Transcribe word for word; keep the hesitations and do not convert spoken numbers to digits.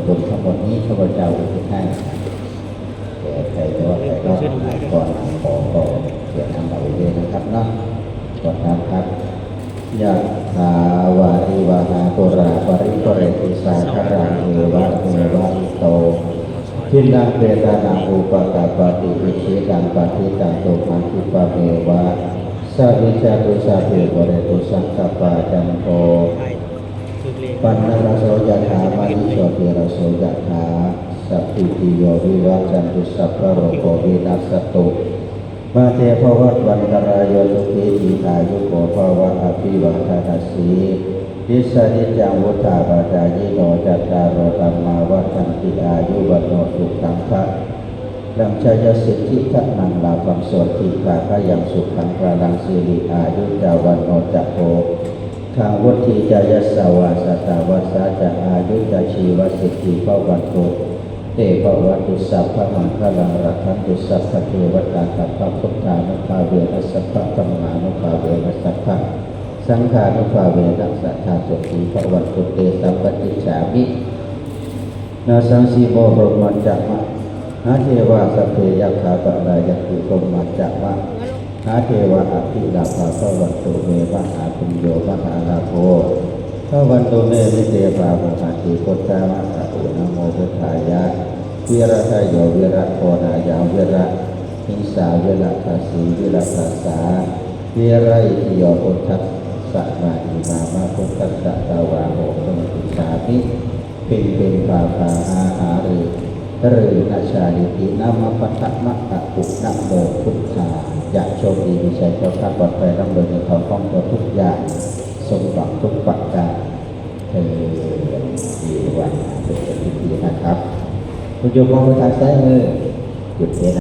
รวมทั้งหมดนี้ข้าพเจ้าอุทิศให้แก่ใครก็ได้รับก่อนขอก็เขียนนำเอาไว้ด้วยนะครับเนาะ ก่อนนะครับ Yathā vārivahā pūrā paripūrenti sāgaraṃ, evameva ito dinnaṃ petānaṃ upakappati. Icchitaṃ patthitaṃ tumhaṃ khippameva samijjhatu, sabbe pūrentu saṅkappā, cando paṇṇaraso yathā, maṇi jotiraso yathā. Sabbītiyo vivajjantu, sabbarogo vinassatu, mā te bhavatvantarāyo, sukhī dīghāyuko bhava. Abhivādanasīlissa niccaṃ vuḍḍhāpacāyino, cattāro dhammā vaḍḍhanti, āyu vaṇṇo sukhaṃ balaṃ. Jayasiddhi dhanaṃ lābhaṃ, sotthi bhāgyaṃ sukhaṃ balaṃ, siri āyu ca vaṇṇo ca bhogaṃ vuḍḍhī ca yasavā, satavassā ca āyū ca jīvasiddhī bhavantu te. Bhavatu sabbamaṅgalaṃ, rakkhantu sabbadevatā, sabbabuddhānubhāvena sabbadhammānubhāvena sabbasaṅghānubhāvena sadā sotthī bhavantu te. Sampaṭicchāmi nāsaṃsimo brahmā ca mahādevā, sabbe yakkhā parāyanti, brahmā ca mahādevā abhilābhā bhavantu me, mahāpuñño mahālābho bhavantu me. Mitebāhuhati buddhamakkha ū, namo buddhāya. Viradayo viragonāya virahiṃsā viradāsī viradāsā viraitthiyo, buddhassa mānīmāma buddhassa svāhoma. Sampaṭicchāmi piṃpiṃ pāpā āhārī rīṇajālīti. Nāma paṭhamakaṃ ū, namo buddhāya. โชคดีมีชัยแคล้วคลาดปลอดภัย ร่ำรวยเงินทองคล่องตัวทุกอย่าง สมหวังทุกประการเทอญ เอวัง เป็นพิธีนะครับ คุณโยมมองไปทางซ้ายมือ หยุดเทนะ